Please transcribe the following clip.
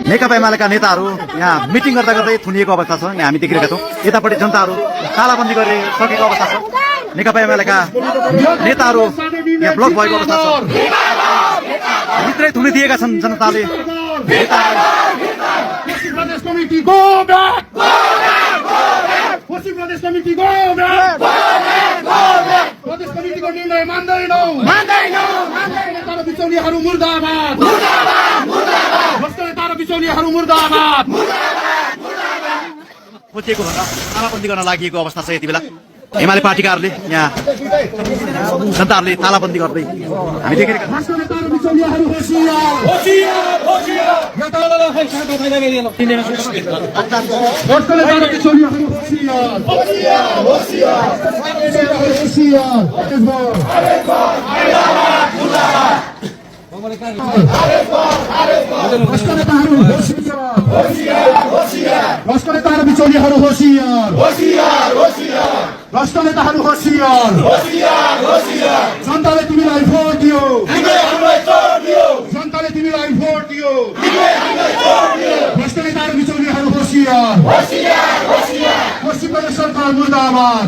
नेकपा एमालेका नेताहरू यहाँ मिटिङ गर्दा गर्दै थुनिएको अवस्था छ। यहाँ हामी देखिरहेका छौँ यतापट्टि जनताहरू तालाबन्दी गरेर सकेको अवस्था छ। नेकपा एमालेका नेताहरू यहाँ ब्लक भएको अवस्था छ। भित्रै थुनिदिएका छन् जनताले। प्रदेश कमिटी गो ब्याक, पश्चिम प्रदेश कमिटी गो ब्याक, प्रदेश कमिटीको निर्णय मान्दैनौ, नेता र बिचौलियाहरू मुर्दाबाद, भ्रष्ट नेता र बिचौलियाहरू मुर्दाबाद। खोजिएको भन्दा तालाबन्दी गर्न लागि अवस्था छ। यति बेला एमाले पार्टीकाहरूले यहाँ जनताहरूले तालाबन्दी गर्दै हामी देखिरहेका छौँ। भ्रष्ट नेता र बिचौलियाहरू होसियार, भ्रष्ट नेता र बिचौलियाहरू भ्रष्ट नेता र बिचौलियाहरू होसियार, भ्रष्ट नेताहरू होसियार। जनताले तिमीलाई भोट दियो, जनताले तिमीलाई भोट दियो। भ्रष्ट नेता र बिचौलियाहरू होसियार। पश्चिम प्रदेश सरकार मुर्दाबाद।